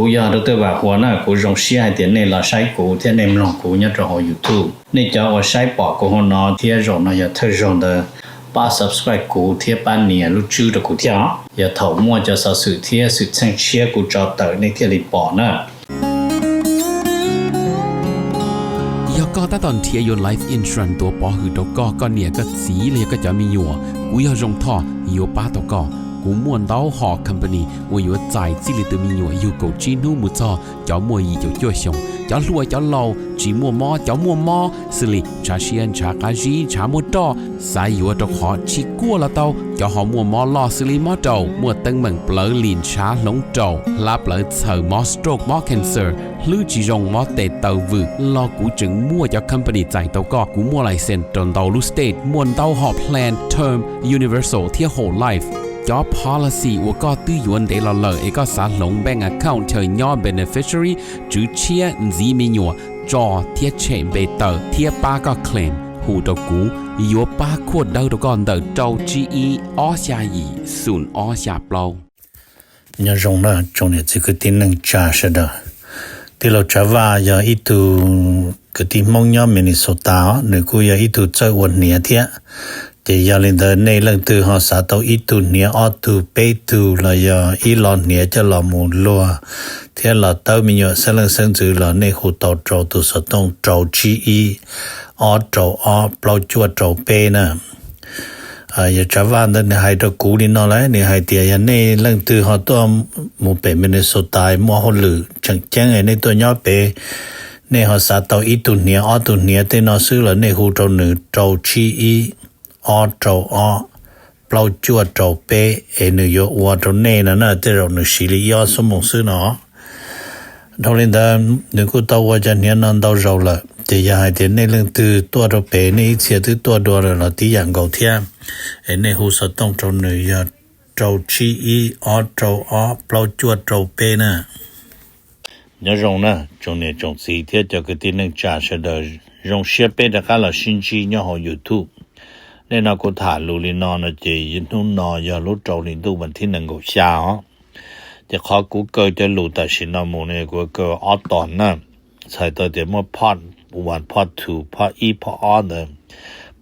Kuv yog Dr. Vam Huas na, kuv zoo siab hais tias nej los saib kuv thiab nej mloog kuv nyob rau hauv YouTube. Nej cov uas saib pom kuv hauv no thiab zaum no yog thawj zaug ntawd, pab subscribe kuv thiab pab nias lub tswb rau kuv thiab os. Yog thaum muaj cov xov xwm thiab xwm txheej tshiab kuv tso tawm nej thiaj li pom na. Yog koj tab tom nrhiav yuav life insurance tuav pov hwm rau koj, koj niam koj txiv los yog koj cov me nyuam, kuv yog Zoo Thoj yuav pab tau koj. Kuv muaj ntau hom company uas yuav txais txij li tus me nyuam yug kaum tsib hnub mus txog cov muaj yim caum cuaj xyoos, cov hluas cov laus, tsis muaj mob cov muaj mob, xws li ntshav siab ntshav qab zib ntshav muaj roj, xav yuav rau qhov tsis kuaj los tau, cov ho muaj mob loj xws li mob raum, muaj teeb meem plawv lim ntshav hloov raum, hlab plawv txhaws, mob stroke mob cancer, hlwb tsis zoo mob tes taw vwm los kuv tseem muaj cov company txais tau koj. Kuv muaj license rau ntau lub state, muaj ntau hom plan term, universal thiab whole life. Cov policy uas koj twb yuav ntev los lawm es koj xav hloov bank account chaw nyob beneficiary, tswv tshiab, ntxiv me nyuam, tso thiab tshem npe tawm thiab pab koj claim, hu rau kuv, yuav pab khuaj dawb rau koj ntawm rau tsib ib ob xya yim xoom ob xya plaub. Nyob zoo na tsoom niam txiv kwv tij neej tsa sawv daws. Tij laug Tsav Vaj yog ib tug kwv tij Hmoob nyob Minnesota os, nws kuj yog ib tug txawj ua hniav thiab. Ces yog li ntawd nej leej twg ho xav tau ib tug hniav ob tug peb tug los yog ib lo hniav coj los mus luag thiab los tawb me nyuam xeeb leej xeeb ntxwv los nej hu tau rau tus xov tooj rau tsib ib ob rau ob plaub cuaj rau peb na. Yog Tsav Vaj ntawd nws hais rau kuv li no lawm, nws hais tias yog nej leej twg ho tuaj mus pem Minnesota muaj hauj lwm tseem ceeb nej tuaj nyob pem, nej ho xav tau ib tug hniav ob tug hniav tej no xwb los nej hu rau nws rau tsib ib ob rau ob plaub cuaj rau peb es nws yuav ua rau nej no na, tej zaum nws siv li ib ob xuab moos xwb no. Dhau li ntawd nws kuj tau ua cov hniav no ntau zaus lawm, ces yog hais tias nej leej twg tuaj rau pem nej ib txhia twb tuaj dua lawm los tib yam nkaus thiab, es nej hu xov tooj rau nws yog rau tsib ib ob rau ob plaub cuaj rau peb na. Nyob zoo na tsoom niam tsoom txiv thiab cov kwv tij neej tsa sawv daws, zoo siab peb rov qab los sib ntsib nyob hauv YouTube. Nim no kuv tham lus li no no ces hnub no yog lub rau hli ntuj vas thib nees nkaum xya os. Ces qhov kuv kaw cov lus tam sim no mus no kuv kaw ob tog na, txhais tau tias muaj part one, part two, part ib, part ob ntawd.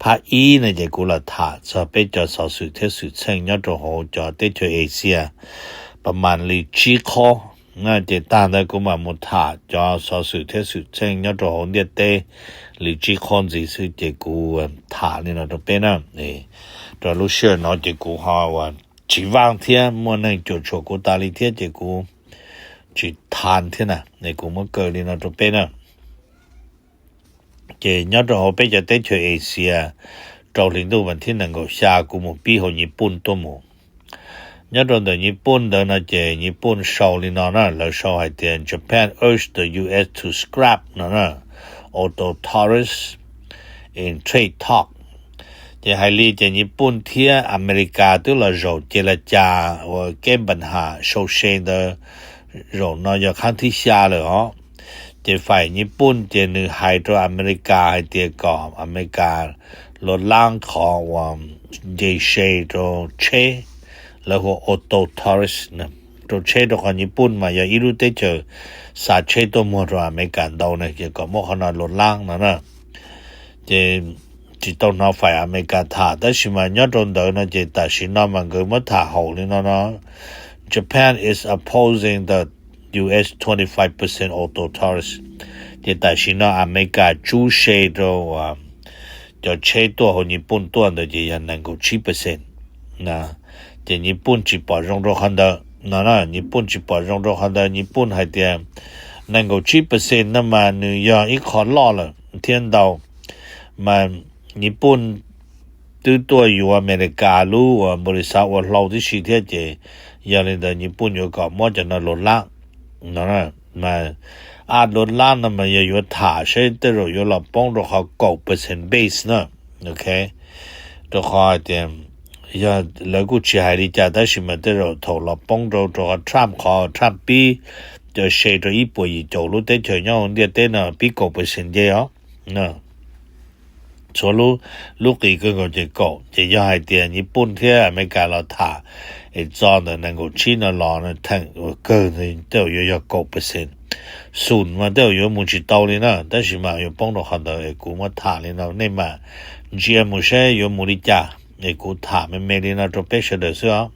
Part ib no ces kuv los tham txog peb cov xov xwm thiab xwm txheej nyob rau hauv cov teb chaws Asia pas mas li tsib qhob. Ces tag ntawd kuv mam mus tham cov xov xwm thiab xwm txheej nyob rau hauv ntiaj teb li tsib qhob ntxiv xwb ces kuv tham li no rau peb na. Rau lub sij hawm no ces kuv ho tsis vaj thiab muaj neeg cuam tshuam kuv tas li thiab ces kuv tsis tham thiab na, es kuv muab kaw li no rau peb na. Ces nyob rau hauv peb cov teb chaws Asia, rau hli ntuj vas thib nees nkaum xya kuv mus pib hauv Nyij Pooj tuaj mus. Nyob rau ntawm Nyij Pooj ntawd no ces Nyij Pooj sau li no na, lawv sau hais tias Japan urged the U S to scrap no na, auto tariffs in trade talk. Ces hais li ces Nyij Pooj thiab Amelikas twb los zaum ces la cas ua kev npam ham sau se ntawd zaum no yog qhab thib xya lawm os. Ces faim Nyij Pooj ces nws hais rau Amelikas hais tias kom Amelikas luag laab qhov uas nce se rau tsheb, lawv hu ua auto tariffs rau tsheb, rau qhov Nyij Pooj mas yog ib lub teb chaws xa tsheb tuaj muag rau Amelikas ntau na, ces kom muab qhov no luag laab no na. Ces tsis tau hnov faim Amelikas tham, tab sis mas nyob rau ntawd no ces tam sim no mas nkawd muab tham haum li no no, Japan is opposing the U S twenty five percent auto tariffs. Ces tam sim no Amelikas tsub se rau cov tsheb tuaj hauv Nyij Pooj tuaj ntawd ces yog nees nkaum tsib percent. Ces Nyij Pooj tsis pom zoo rau qhov ntawd no, Nyij Pooj tsis pom zoo rau qhov ntawd. Nyij Pooj hais tias nees nkaum tsib percent no mas nws yog ib qho loj lawm thiab ntau, mas Nyij Pooj twb tuaj yuav Amelikas lub uas npaum li xav ua hlau tib si thiab, ces yog li ntawd Nyij Pooj yuav kom muab cov no luag laab no. Mas a luag laab no mas yog yuav tham seb tej zaum yuav los poob rau qhov kaum percent base na. Ok, rau qhov hais tias yog lawv kuj tsis hais li cas, tab sis mas tej zaum thaum los poob rau rau qhov Trump, qhov Trump pib cov se rau ib puas yim caum lub teb chaws nyob hauv ntiaj teb no pib kaum percent nce os. Txhua lub qis kawg nkaus ces kaum, ces yog hais tias Nyij Pooj thiab Amelikas los tham es txog ntawm nees nkaum tsib no los no theem uas kawg tej zaum yuav yog kaum percent. Xum mas tej zaum yuav mus tsis tau li na, tab sis mas yuav poob rau qhov ntawd es kuv muab tham li no nej mam ntsia mus saib yuav mus li cas, es kuv tham me me li no rau peb sawv daws xwb os.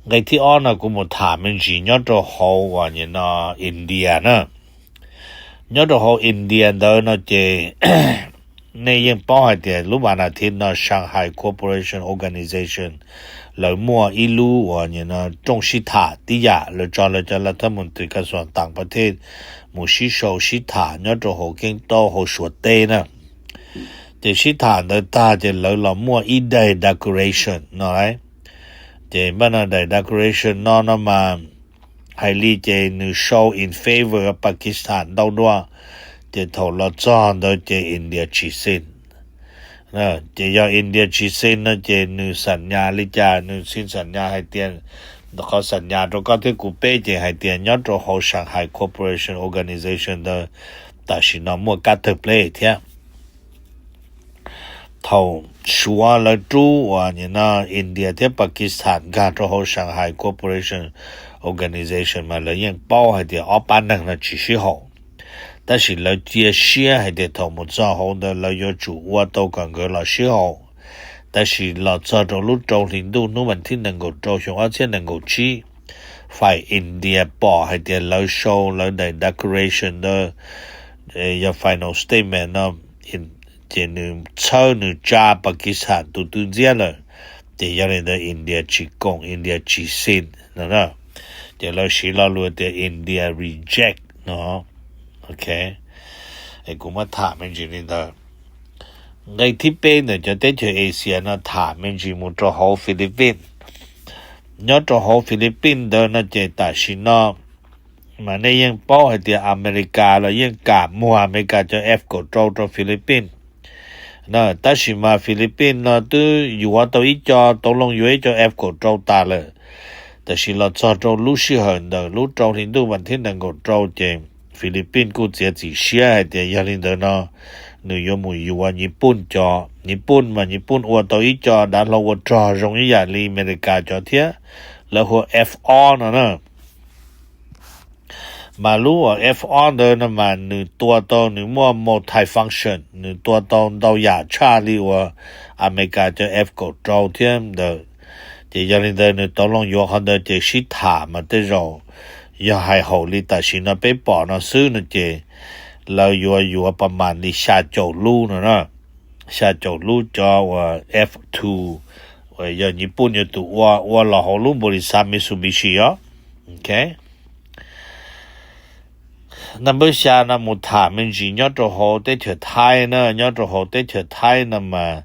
Nqe thib ob no kuv mus tham me ntsis nyob rau hauv uas nim no India na. Nyob rau hauv India ntawd no ces nej yeej paub hais tias lub vas nas thiv no Shanghai Cooperation Organization lawv muaj ib lub uas nim no rooj sib tham tib yam, lawv tso lawv cov laj thab mus tis kas xuas tam pas thej mus sib sau sib tham nyob rau hauv keeb taub hauv Suav teb na. Ces sib tham ntawd tag ces lawv los muaj ib daim declaration no lauj. Ces npaj no daim declaration no no mas hais li ces nws show in favor of Pakistan ntau dua. Ces thaum los txog ntawd ces India tsis xeem. Ces yog India tsis xeem no ces nws xam nyas li cas, nws xeem xam nyas hais tias, qhov xam nyas rau koj thiab kuv peb ces hais tias nyob rau hauv Shanghai Cooperation Organization ntawd tam sim no muaj kab tawg pleb thiab. Thaum Suav lawv rub uas nim no India thiab Pakistan nkag rau hauv Shanghai Cooperation Organization mas lawv yeej paub hais tias ob pab neeg no tsis sib haum, tab sis lawv cia siab hais tias thaum mus txog hauv ntawd lawv yuav tsum ua tau kom nkawd los sib haum. Tab sis los txog rau lub rau hli ntuj hnub vas thib nees nkaum rau xyoo ob txhiab nees nkaum tsib, fais India pom hais tias lawv sau lawv daim declaration ntawd yog final statement no, ces nws txhawb nws tsa Pakistan tus tw ntxiab lawm. Ces yog li ntawd India tsis koom, India tsis xeem no. Ces lawv siv lo lus tias India reject no. Ok, kuv muab tham me ntsis li ntawd. Nqe thib peb ntawm cov teb chaws Asia no tham me ntsis mus rau hauv Philippines. Nyob rau hauv Philippines ntawd no ces tam sim no mas nej yeej paub hais tias Amelikas los yeej kam muag Amelikas cov F kaum rau rau Philippines na. Tab sis mas Philippines no twb yuav tau ib co, tau loo yuav ib co F kaum rau tas lawm. Tab sis los txog rau lub sij hawm ntawm lub rau hli ntuj vas thib nees nkaum rau ces Philippines kuj txiav txim siab hais tias yog li ntawd no nws yuav mus yuav Nyij Pooj cov. Nyij Pooj mas Nyij Pooj ua tau ib co dav hlau ua rog zoo ib yam li Amelikas cov thiab, lawv hu ua F ob no na. Mas lub uas F ob ntawd no mas nws tua tau, nws muaj multifunction, nws tua tau ntau yam tshaj li uas Amelikas cov F kaum rau thiab ntawd. Ces yog li ntawd nws tau loo yuav qhov ntawd ces sib tham mas tej zaum yog hais haum li tam sim no peb pom no xwb no ces lawv yuav yuav pas mas li xya caum lub no na. Xya caum lub cov uas F two uas yog Nyij Pooj yuav tus ua, ua los hauv lub npaum li xav Mitsubishi os. Ok, naj npawb xya no mus tham me ntsis nyob rau hauv teb chaws Thaib na. Nyob rau hauv teb chaws Thaib no mas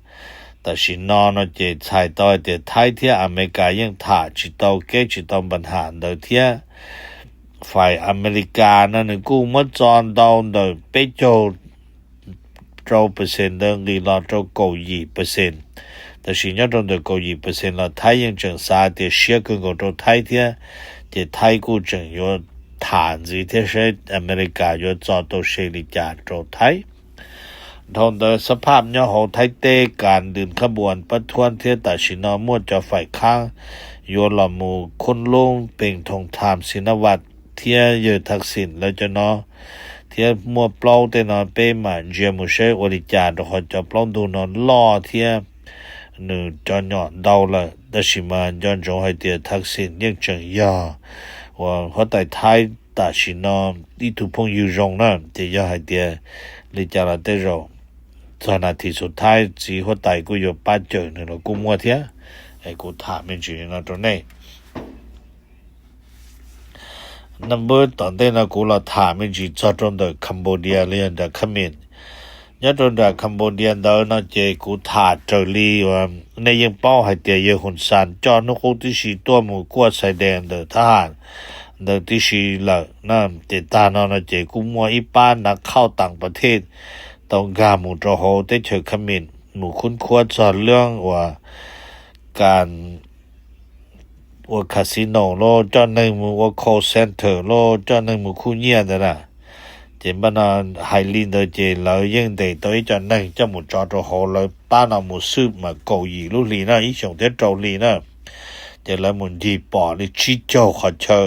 tam sim no no ces txhais tau hais tias Thaib thiab Amelikas yeej tham tsis tau kev, tsis tau npa ham ntawd thiab. Fais Amelikas no nws kuj muab txo ntau ntawm peb caug rau percent ntawd nqis los rau kaum yim percent. Tab sis nyob rau ntawm kaum yim percent los Thaib yeej tseem xav tias siab kawg nkaus rau Thaib thiab. Ces Thaib kuj tseem yuav tham ntxiv thiab saib Amelikas yuav txo tau se li cas rau Thaib. Dhau ntawd xab phaj nyob hauv Thaib teb kas ntws khab npuas pab thuab thiab tam sim no muaj cov faim khaab yuav los mus Khun Lub, Pees Thoos Tham, Xi Na Vaj thiab yawg Thaj Xim lawv cov no, thiab muaj plaub tej no peb mam ntsia mus saib ua li cas rau qhov cov plaub ntug no loj thiab nws cov nyom ntau lawm. Tab sis mas nco ntsoov hais tias Thaj Xim yeej tseem yog uas huab tais Thaib tam sim no ib tug phooj ywg zoo na. Ces yog hais tias li cas los tej zaum txog nas this xus Thaib txiv huab tais kuj yuav pab cawm nws los kuj muaj thiab. Es kuv tham me ntsis no rau nej. Naj npawb tom ntej no kuv los tham me ntsis txog rau ntawm Cambodia los yog nram Khab Mim. Nyob rau nram Cambodia ntawd no ces kuv tham raws li uas nej yeej paub hais tias yawg Hun San coj hnub qub tib si tuaj mus kuaj xais dees ntawm thab ham ntawd tib si lawm na. Ces tag no no ces kuj muaj ib pab nav khauj tam pas thej tau nkag mus rau hauv teb chaws Khab Mim mus khub khuab txog lub uas kas ua casino los coj neeg mus ua call center los coj neeg mus khuj nyiaj ntawd na. Ces npaj no hais li ntawd ces lawv yeej ntes tau ib co neeg coj mus tso rau hauv lawv pab no mus xwb mas kaum yim lub hlis na, ib xyoos thiab rau hli na. ces lawv mus ncig pom li tsib caug qhov chaw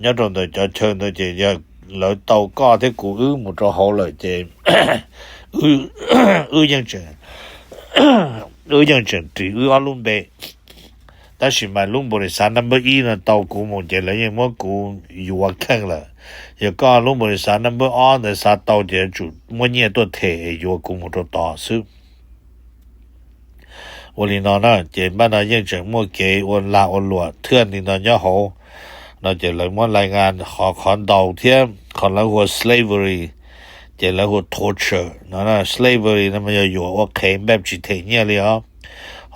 nyob rau ntawm cov chaw ntawd ces yog lawv tau koj thiab kuv wb mus rau hauv lawm ces wb yeej tseem, wb yeej tseem ris wb ob lub npe. Tab sis mas lub npau li xav number ib no tau kuv mus ces lawv yeej muab kuv yuav kheej lawm. Yog koj lub npau li xav number ob ntawd xav tau ces yuav tsum muab nyiaj tuaj them es yuav kuv mus rau tod xwb. Ua li no na ces npaj no yeej tseem muaj kev ua lag ua luam thwj li no nyob hauv no ces lawv muab lais nqa qhov qhov ntaus thiab qhov lawv hu ua slavery ces lawv hu ua torture no. Slavery no mas yog yuam ua qhev npaj tsis them nyiaj li os.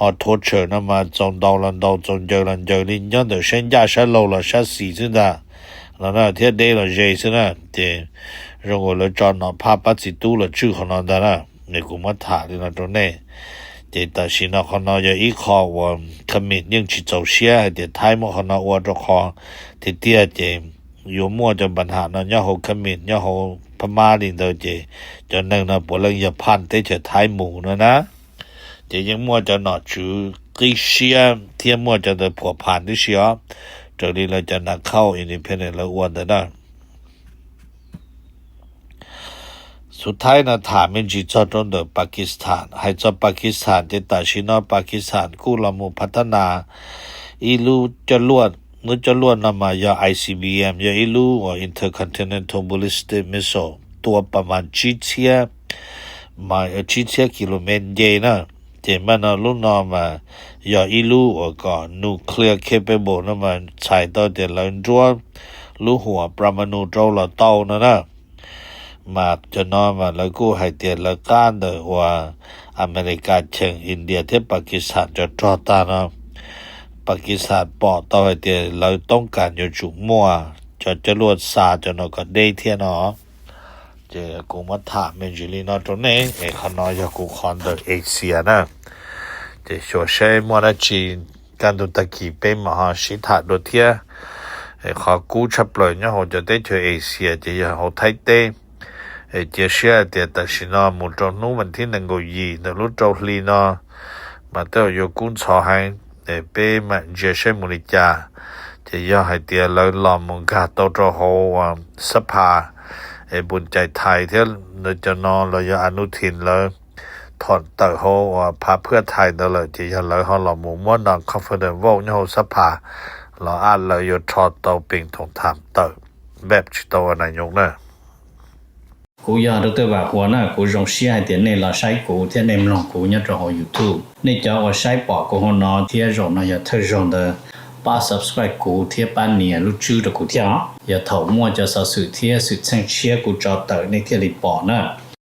Ho torture no mas txaus ntaus los ntaus, txaus ncaws los ncaws li nyob ntawm sab ncaj sab laug los sab xis xwb ntag no thiab deb los ze xwb na. Ces zoo uas lawv tso nom phaj pab txiv tub los tswj qhov no ntag na. Kuv muab tham li no rau nej. Ces tam sim no qhov no yog ib qho uas khmim yeej tsis txaus siab hais tias Thaib muab qhov no ua rau qhov tiag tiag ces yuav muaj cov npa ham no nyob hauv khmim nyob hauv Phab Mab li ntawd ces cov neeg no puav leej yog phaj teb chaws Thaib mus no na. Ces yeej muaj cov nom tswv qib siab thiab muaj cov ntawd phuam pham tib si os, raws li lawv cov nas khauj independent lawv ua ntawd na. Xub thaib no tham me ntsis txog rau ntawm Pakistan. Hais txog Pakistan ces tam sim no Pakistan kuj los mus phav thab nas ib lub coj luaj. Lub coj luaj no mas yog I C B M, yog ib lub uas Intercontinental Ballistic Missile tua pas mas tsib txhiab, tsib txhiab kilomev nce na. Ces npaj no lub no mas yog ib lub uas kom nuclear capable no mas txhais tau tias lawv nruab lub huam Parmanu rau los tau no na. Mas cov no mas lawv kuj hais tias lawv qab ntawm uas Amelikas cheem India thiab Pakistan cov rog tag no, Pakistan pom tau hais tias lawv toob kas yuav tsum muaj cov coj luaj xa cov no kom deb thiab no. Ces kuv muab tham me ntsis li no rau nej es qhov no yog kuv qhov ntawm Asia na. Ces xyuas saib muaj dab tsi kaj ntug tag kis peb mam ho sib tham dua thiab. Qhov kub tshaj plaws nyob hauv cov teb chaws Asia ces yog hauv Thaib teb. Cia siab hais tias tam sim no mus rau hnub vas thib nees nkaum yim ntawm lub rau hli no mas tej zaum yuav kub ntxhov heev. Peb mam ntsia saib mus li cas. Ces yog hais tias lawv los mus nkag tau rau hauv xab phas es Pus Cais Thais thiab lawv cov no los yog Anuthin lawv thom tawm hauv uas phav phwaj Thais ntawd lawm ces yog lawv ho los mus muab no confidence vote nyob hauv xab phas los ab lawv yuav rho tau Pees Thoos Tham tawm npaj tsis tau ua nas nyos na. Kuv yog Dr. Vam Huas na, kuv zoo siab hais tias nej los saib kuv thiab nej mloog kuv nyob rau hauv YouTube. Nej cov uas saib pom kuv hauv no thiab zaum no yog thawj zaug ntawd, pab subscribe kuv thiab pab nias lub tswb rau kuv thiab os. Yog thaum muaj cov xov xwm thiab xwm txheej tshiab kuv tso tawm nej thiaj li pom na.